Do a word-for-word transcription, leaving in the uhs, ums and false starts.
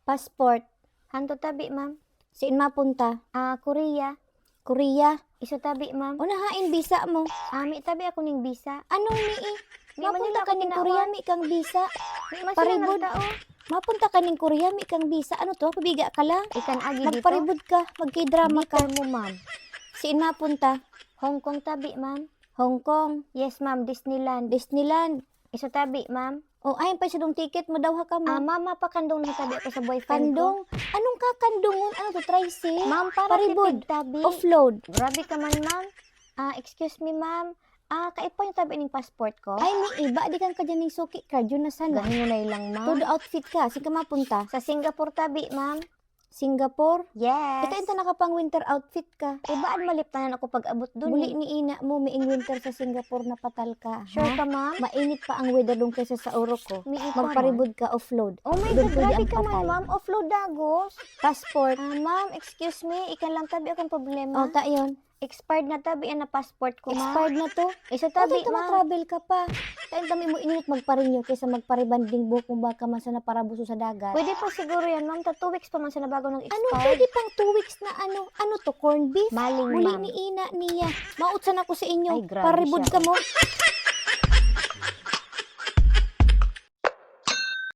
Passport. Hanto tabi, ma'am. Siin mapunta? Ah, Korea. Korea. Iso tabi, ma'am. Una hain bisa mo? Ah, mi tabi ako ning bisa. Anong mi eh? Mapunta ka ning Korea, mi kang bisa. Mi man sila Paribod. Nagtao. Mapunta ka ning Korea, mi kang bisa. Ano to? Pabiga ka lang? Ikan agi dito. Magparibod ka. Magkidrama ka. Bitter mo, ma'am. Siin mapunta? Hong Kong tabi, ma'am. Hong Kong. Yes, ma'am. Disneyland. Disneyland. Iso tabi, ma'am. Oh, ayan pa sadong ticket mo daw ha ka mo. Ah, ma'am, mapakandong na tabi ako sa boyfriend ko. Kandong? Anong kakandongon? Ano to, tricycle? Ma'am, para Paribod. Tipid tabi. Offload. Grabe ka man, ma'am. Ah, excuse me, ma'am. Ah, kaipo yung tabi ning passport ko? Ay, may iba. Di kang kadyan ning suki ka. Yun na sana. Gahinunay lang, ma'am. Todo outfit ka. Saan ka mapunta? Sa Singapore tabi, ma'am. Singapore? Yes. Ito, ito nakapang winter outfit ka. Iba an maliptanan ako pag-abot dun Muli eh. Ni ina mo, maing winter sa Singapore na patal ka. Sure ha? Ka, ma'am? Mainit pa ang weather dun kaysa sa oro ko. May ipa, Magparibod ka, offload. Oh my Doon God, pwede grabe ang ka man, patal. Ma'am. Offload dagos. Passport. Ah, ma'am, excuse me. Ikan lang tabi akong problema. Oh, ta yun. Expired na tabi na passport ko, ma'am. Expired na to? Iso tabi, ma'am. Travel ka pa. Kain kami mo inunot magparinyo kaysa magparibanding buhok mo baka man sa naparabuso sa dagat. Pwede pa siguro yan, ma'am. Ta two weeks pa man sa nabago nag-expire. Ano? Pwede pang two weeks na ano? Ano to? Corned beef? Maling, Muli ma'am. Ni ina niya. Mautsan ako sa inyo. Ay, grabe Paribod siya. Ka mo.